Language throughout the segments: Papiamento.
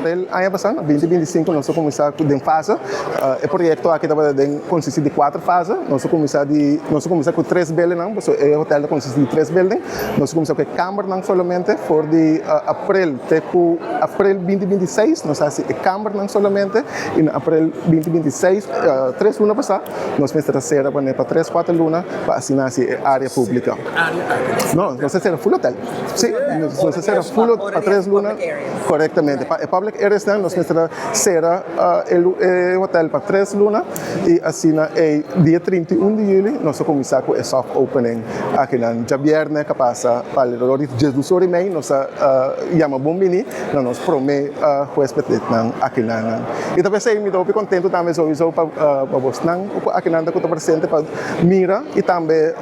El aña pasá, na 2025, nos a kuminsá ku den fase. E proyekto aki tabata den konsistí di kuater fase. Nos a kuminsá di nos a kuminsá ku tres buildingnan, pasobra e hotel ta konsistí di tres building. Nos a kuminsá ku e kambernan solamente for di aprel te ku aprel 2026 nos a hasi e kambernan solamente i na aprel 2026, 3 luna pasá, nos mester a sera pa 3, 4 luna pa asina hasi e área públiko. No, nos a sera full hotel. Sí, nos a sera full pa 3 luna. Korektamente. Pa e public areas nan, nos mester a sera e hotel pa 3 luna i asina e dia 31 di yüli nos a kuminsá ku e soft opening aki nan. Djabièrnè ku a pasa pa alrededor di 12:30 nos a yama bon bini na nos promé huespednan aki nan. I ta p'esei mi ta hopi kontentu tambe sowieso pa bosnan ku aki nan ta ku ta presente pa mira i tambe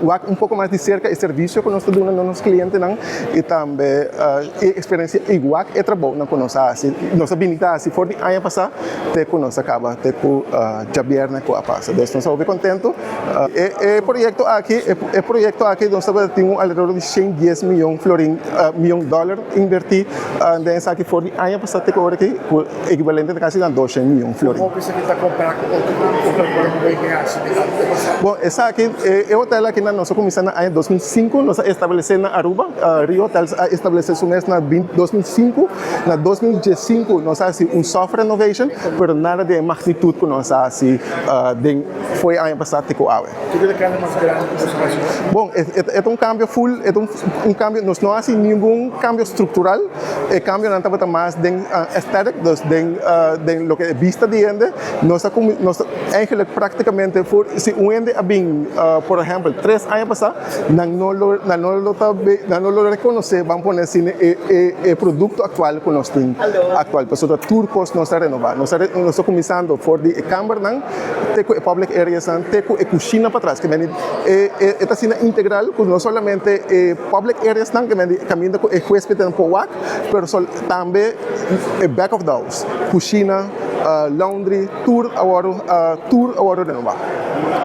wak un poko mas di serka e servisio ku nos ta duna na nos klientenan i tambe e eksperensia igual e trabounan ku nos a hasi. Nos a bini ta hasi for di aña pasá te ku nos a kaba te ku djabièrnè ku a pasa. Dus nos ta hopi kontentu. E proyekto aki nos tabata tin un alrededor di 110 mion florin, mion dòler invertí den esaki for di aña pasá te ku ora aki, ku ekivalente ta kasi na 200 mion florin. Kon esaki ta kompará ku otro hotel ku hasi di aña pasá? Bon, esaki, e hotel aki nos a kuminsá na aña 2005, nos a establesé na Aruba, Rio Hotels a establesé su mes na 2005. Na 2015 nos a hasi un soft renovation, pero nada di e magnitut ku nos a hasi den for aña pasá te ku awe. Kiko ta kambio mas grandi ku boso a hasi? Bon, e ta un kambio full, e ta un kambio, nos no a hasi ningun kambio struktural, e kambionan tabata mas den aesthetic, dus den loke e bista di hende. Nos eigenlijk práktikamente for si un hende a bin, por ehèmpel, 3 aña pasá, nan no lo rekonosé, ban pone asina, e produkto aktual ku nos tin aktual. Pasobra tur kos nos a renová. Nos ta kuminsando for di e kambernan te ku e public areasnan, te ku e kushina patras. Ke meni e ta asina integral ku no solamente e public areasnan, ke meni kaminda ku e huespednan por wak, pero tambe e back of the house, kushina, laundry, tur a wòrdu renová.